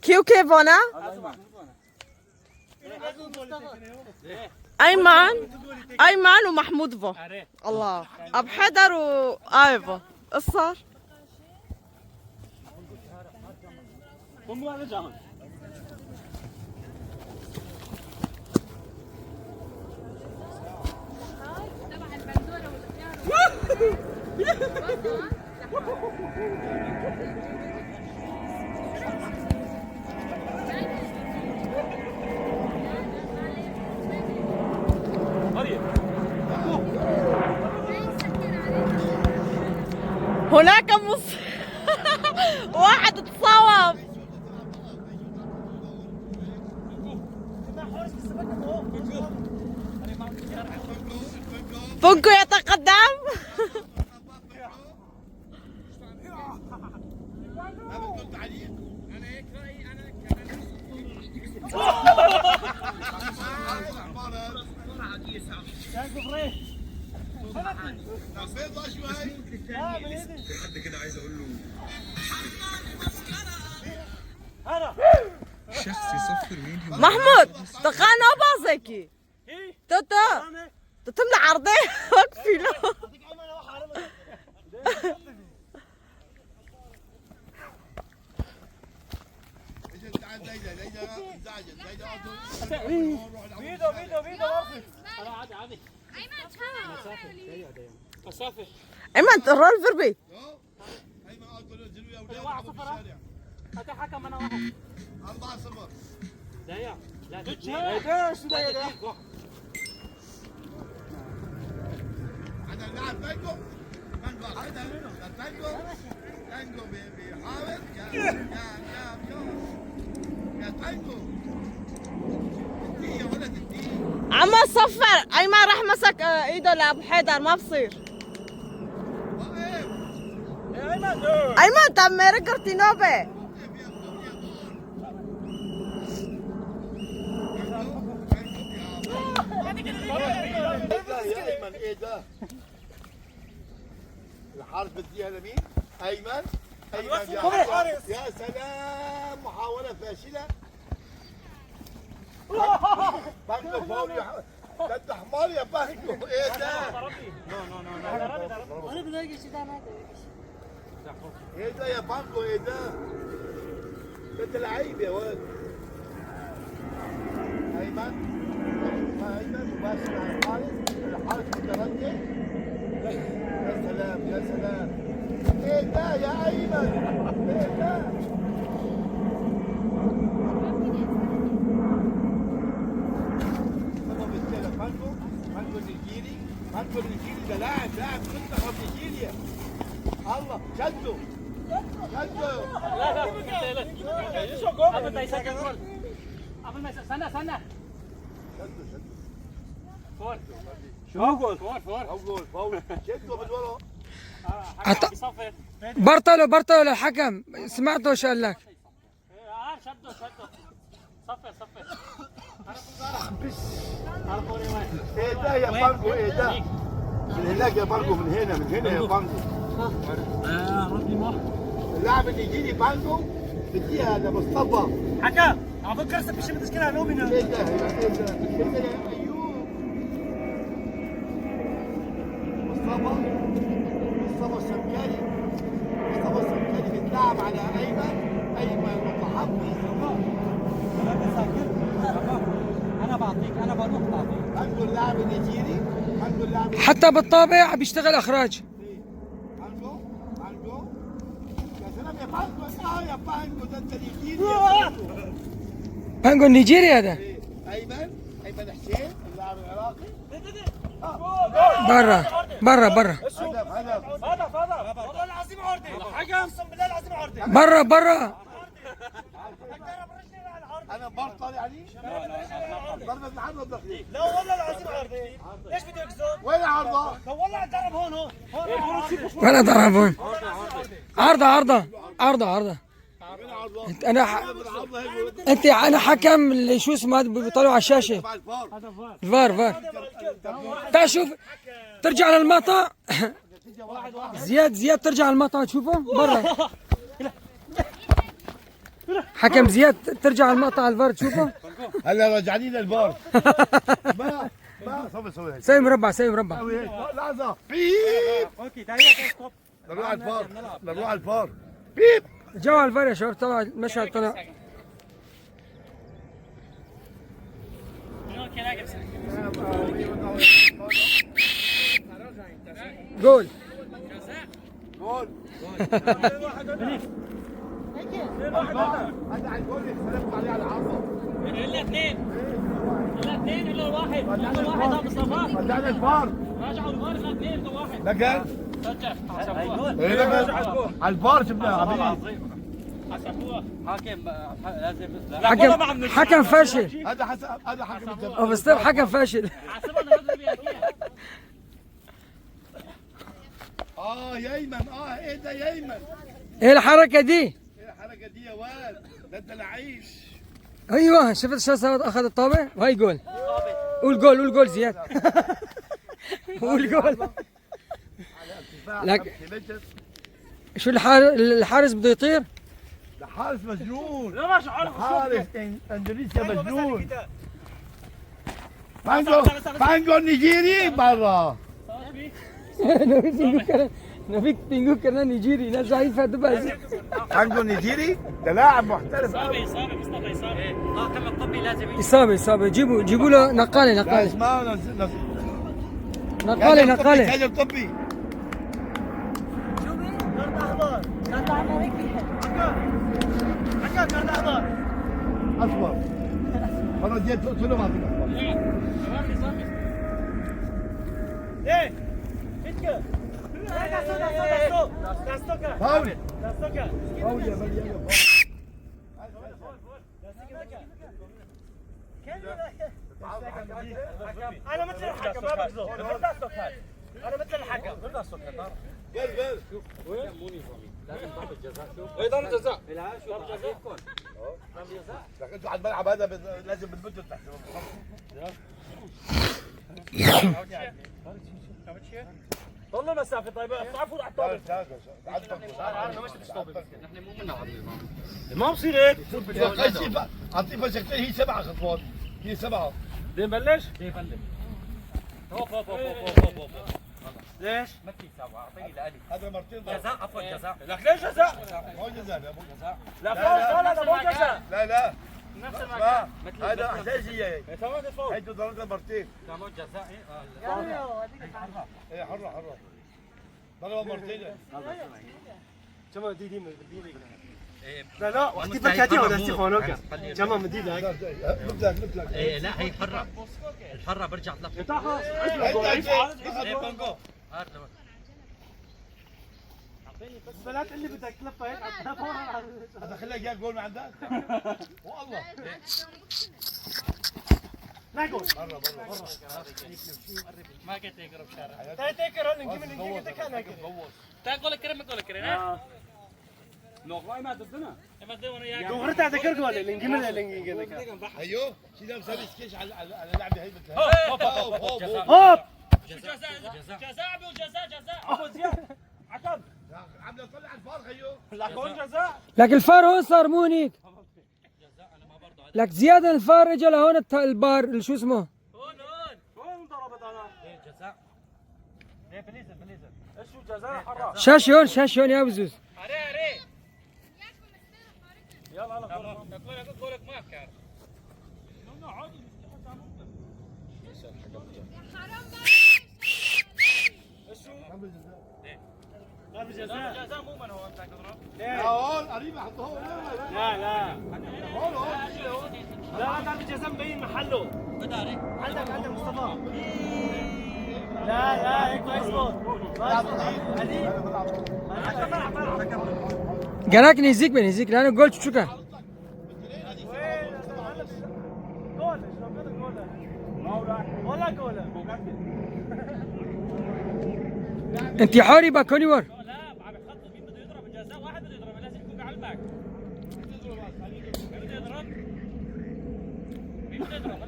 كيو كيفونا؟ ايمن ايمن ومحمود فو الله اب حيدر وايفو قصر. هناك واحد تصاوب. بونكو يتقدم. حد كده عايز اقول له شخص يصفر وينهي. محمود تخانو بازكي توتو تتملى عرضي وقفي له. ايمن الرول فربي. حكم انا واحد 4-0. لا عندنا اللاعب تانجو تانجو تانجو تانجو بيحاول يا يا يا يا يا تانجو اديه يا ولد اديه. عم صفر. ايمن راح مسك ايده لابو حيدر، ما بصير. ايمن تم ركرتي نوبه. يا ايمن ايه ده؟ الحارس بديها لمين؟ ايمن ايمن يا سلام، محاولة فاشلة. بانكو فاول، ده انت حمار يا بانكو، ايه ده؟ ايه ده يا بانكو، ايه ده؟ ده انت لعيب يا ولد. ايمن ايمن مباشر على الحارس، الحارس متردد. يا سلام يا سلام، ايه ده يا ايمن؟ ايه ده؟ بانكو بانكو النيجيري، بانكو النيجيري ده لاعب منتخب نيجيريا. الله شده شده. لا لا قبل ما يسجل جول، قبل ما استنى استنى. شده شده. فور شو جول؟ فور فور فاول فاول، شده من ورا. برطلوا برطلوا للحكم، سمعته شو قال لك؟ شده شده، صفر صفر. ايه ده يا بانكو؟ ايه ده؟ من هناك يا بانكو، من هنا من هنا يا بانكو. اللاعب النيجيري بانكو بديها لمصطفى. حكم عم فكر بشي مشكلة نومنا. ايه ده ايه ده ايه ده يا ايوب؟ مصطفى مصطفى السمكري، مصطفى السمكري بيتلعب على ايمن، ايمن متحفظ. انا بعطيك، انا بروح بعطيك. بانكو اللاعب النيجيري، بانكو اللاعب حتى بالطابع عم بيشتغل اخراج. بانكو بانكو، يا سلام يا بانكو، اه يا بانكو ده انت نيجيري يا بانكو. بانجو النيجيري هذا. ايمن ايمن حسين اللاعب العراقي. برا برا برا هدف هدف. هدف هدف، والله العظيم عرضي حكم، اقسم بالله العظيم عرضي. برا برا. انا برطل يعني ضربة العرض الداخلية. لا والله العظيم عرضي، ليش بده يكذب؟ وين عرضه؟ لا والله ضرب هون هون هون. ولا ضرب هون. عرضة عرضة عرضة عرضة. انا انت انا حكم اللي شو اسمه هذا بيطلعوا على الشاشة. الفار الفار فار. تعال شوف، ترجع للمقطع. النتيجة 1-1. زياد زياد ترجع على المقطع تشوفه برا. حكم زياد ترجع على المقطع على الفار تشوفه. هلا رجعانين للفار. ما ما صبي صبي هيك. سوي مربع، سوي مربع. سوي هيك. لحظة. بيب. okay تعال stop. نروح على الفار، نروح على الفار. بيب. رجعوا على الفار يا شباب، طلع المشهد طلع. جول. جول. هذا على الجول اختلفوا عليه على العارضة. الا اثنين، الا اثنين، الا واحد، الا واحد. ابو مصطفى رجعنا الفار. راجعوا الفار، الا اثنين الا واحد. لكن سجل حسبوها. ايه لكن على الفار شفناها حبيبي. حسبوها. حاكم لازم. حكم حكم فاشل. هذا حسب، هذا حكم الجبل. ابو ستيف حكم فاشل. حسبها انه بيحكيها. اه يا ايمن، اه ايه ده يا ايمن؟ ايه الحركة دي؟ ايه الحركة دي يا واد؟ ده انت لعيب. ايوه شفت شو صار؟ اخذ الطابة وهي جول. قول جول، قول جول زياد. قول جول. على ارتفاع لك- 5 متر. شو الحارس بده يطير؟ ده حارس مجنون. لا مش عارف. حارس اندونيسيا مجنون. بانجو بانجو نيجيري برا. نبيك بينجو كمان نيجيري ناس ضعيفة دبي. بانجو نيجيري ده لاعب محترف. اصابه اصابه مصطفى، اصابه. الطاقم الطبي لازم يجي. اصابه اصابه، جيبوا له نقاله لا نقاله اسمعوا نقاله نقاله. سجل طبي. كارت احمر، كارت احمر هيك. حكم كارت احمر. اصفر. مرة جيت قلت له ما اعطيك اصفر. اصابه. ايه اتك دستو دستو دستو. فاول. دستو. فاول يا بني يلا. انا مثل الحكم ما بكذب. انا مثل الحكم. بل بل. ايه ضربة جزاء. لكن انتوا على الملعب هذا لازم بالمتر تحسبوا. ضل المسافة. طيب تعرفوا على الطابة. ما بصير هيك. اعطيه فشختين، هي 7 خطوات، هي 7. بدنا نبلش؟ هوب هوب هوب هوب هوب. ليش؟ هذا مرتين ضرب. جزاء، عفوا جزاء. لك ليش جزاء؟ مو جزاء يا ابو. لا فاول، لا لا مو جزاء. لا لا نفس المكان. هذا احتاج هي. تمام فاول. هيدو ضربتها مرتين. جزاء. ايه حره حره. ضربها مرتين. تمام دي دي لا لا وقت بكاتي ولا ستيفانوكا. تمام دي لا. مثلك مثلك. إيه لا هي حرة، الحرة برجع تلف. بلات اللي بدك تلفها هيك على التلفون. هذا خليك اياه جول ما عندك. والله. لا جول. برا برا برا. ما كنت يقرب شارع. تاي تيكر هون نجيب نجيب تكان هيك. تعال قول كريم، قول كريم. ها؟ ما ضدنا. ما تدور اياك. دغرتها تذكر جول اللي نجيب اللي نجيب. ايوه شي ده مسوي سكيش على على اللعبة هي مثل هوب هوب هوب هوب. هوب. جزاء جزاء ابو جزاء جزاء. ابو زياد عقب. عم نطلع الفار خيو. لا جول جزاء. لك الفار هون صار مو هنيك. لك زياد الفار اجى لهون البار اللي شو اسمه. هون هون. وين ضربت انا؟ جزاء. ليه بليزر بليزر. ايش شو جزاء حرة. شاشة هون، شاشة هون يا ابو زوز. اري اري. يلا يلا. قول قول ما كان. ضربة جزاء. جزاء مو من هون تاكل. لا هون قريبه حطوه هون. لا لا هون هون. لا لا ضربة جزاء مبين محله. عندك عندك مصطفى. لا لا هيك ما يزبط. ما يزبط. علي. جراك نزيك بنزيك لانه جول تشوكا. وين جول؟ شلون جول؟ ولا جول. انت حوري باكوني ور. لا عم يخطط مين بده يضرب الجزاء، واحد بده يضرب لازم يكون بعلمك. مين بده يضرب؟ مين بده يضرب؟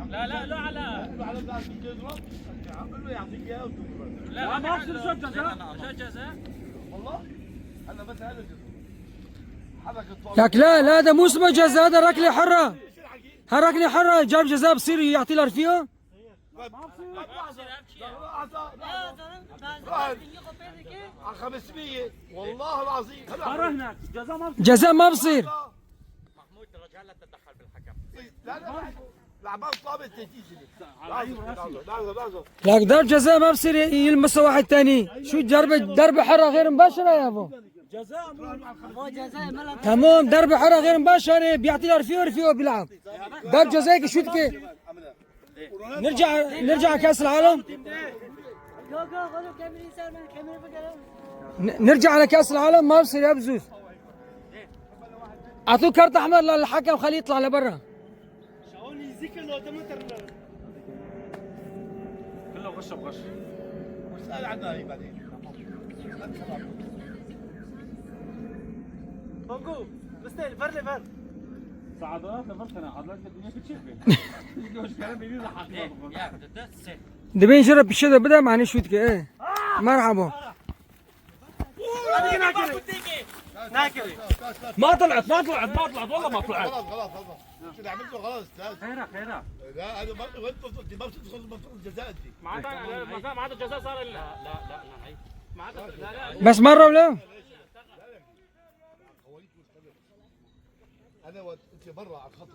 لا لا لا لا لا على على مين يضرب؟ عم له يعطيك اياه. لا ما بصير شو جزاء. شو جزاء؟ والله هلا بس هذا جزاء. حرك الطابة. لك لا لا، هذا مو اسمه جزاء، هذا ركلة حرة. هالركلة حرة، جاب جزاء بصير يعطي لرفيقه. لحظة لحظة، على 500 والله العظيم. برا هناك جزاء ما بصير. جزاء ما بصير. محمود رجاء لا تتدخل بالحكم. لا لا، لعبان طابة 30 سنة. لحظة لحظة لحظة. لك ضرب جزاء ما بصير يلمسه واحد تاني. شو ضربة؟ ضربة حرة غير مباشرة يا ابو. جزاء مو تمام، ضربة حرة غير مباشرة بيعطي لرفيقه، رفيقه بيلعب. ضرب جزاء شو بدك؟ نرجع على كأس العالم، نرجع على كأس العالم. ما بصير يا بزوز. اعطوه كارت احمر للحكم، خليه يطلع لبرا. كله غش بغش. واسأل عنها هي بعدين. بونجو مستاهل فر لفر. عضلات لفرتنا عضلات الدنيا كتشبه. مش كلام بيجي ايه يا بدها ست. دبين جرب بالشدة بدأ معني شو بدك. ايه مرحبا. ما طلعت ما طلعت ما طلعت والله ما طلعت. غلط غلط غلط، شو اللي عملته غلط استاذ. خيرها خيرها. لا هذا ما انت ما بتدخل منطقة الجزاء انت. ما عدا الجزاء صار لنا. لا لا لا، هي ما عدا، لا لا. بس مرة ولا انا وقت انت برا على الخط.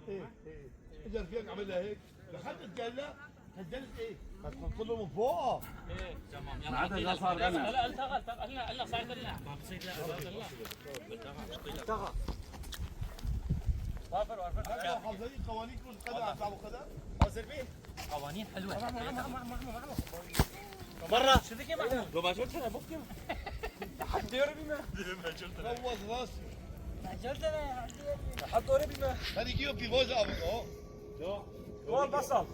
ايه ايه، اجى رفيقك عملها هيك، دخلت انت هلا سجلت ايه؟ بس له من فوق. تمام. ما عدا الجزاء صار لنا. لا التغى التغى، قلنا قلنا صار لنا. ما بصير، لا لا. حافظين قوانين كرة القدم، عم تلعبوا قدم؟ قوانين حلوة. برا. لو ما شفت انا بكتب. روز راسي. هذه كيو بيفوز ابو. هو بصل.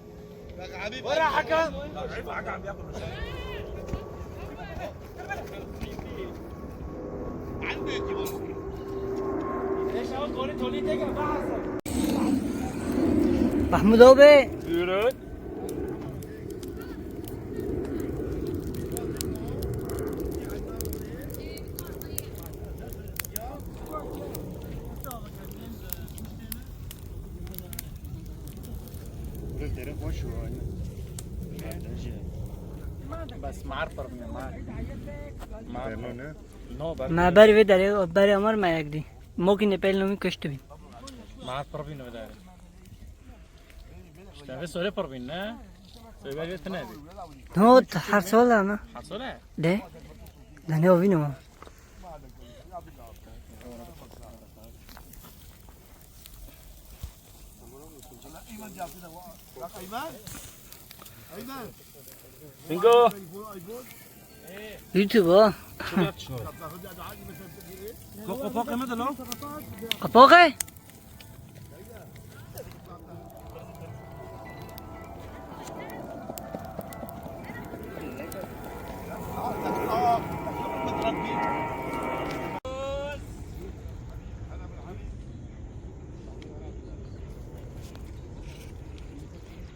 لك حبيبي ورا حكم. عندي انت برا. ليش اول قولي تولي تيجي ما حصل. محمود أوبي. Buyurun. ما بري بدري بري عمر ما يقدي ممكن نبيل نومي كشتبي. ما عاد بربينا بداري. اشتغل سوري بربينا. سوري بربينا تنادي. هو حرصولا ما حصلها. ده ده نو فينو. ايمن بيعطينا لك ايمن ايمن. بينجو. ايفون ايفون. يوتيوب اه. تاخذ عادي مثلا ايه؟ فوق فوق مثلا. قطوقي. متربي.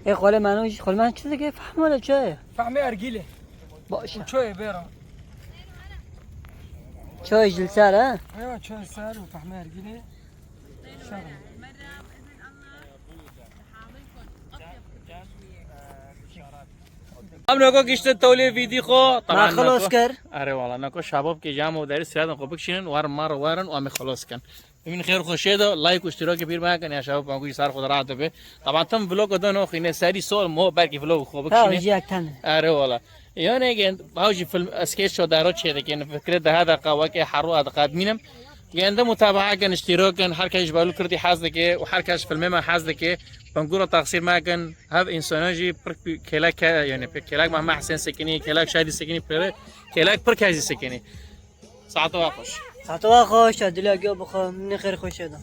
ايه خاله منو خاله من چیزی که فهم ولا چای. فحمي ارجيلة. باشه. شوي بيرة. چای جلسه ها. ايوه شوي سار وفحمي ارجيلة شغلة. هم نگاه گشت تولي فيديو خو. ما خلاص كر. اره والله نكو شباب که جمع و داری سرعت خو بکشینن وار مار وارن و خلاص کن. من خير خوشی ده لايك واشتراك كبير معك يا شباب ما صار خد راحته به طبعا تم فلوق ده نو خينه ساري سول مو بركي فلوق خو ها بکشینه. جیک تن. اره والله يعني هاوجي فيلم اسكيش شو دارو چه ده كان فكرة ده هذا قواك حرو هذا قادمينم يعني ده متابعة كان اشتراك كان حركة يجبالو كردي حازدك وحركة فيلم ما حازدك بنقول تقصير ما كان هذا انساناجي پر كلاك يعني كلاك مهما حسين سكني كلاك شادي سكني پر كلاك پر كازي سكني ساعته واقش. ساعت خوش دلیا گو بخو من خیر خوش ده.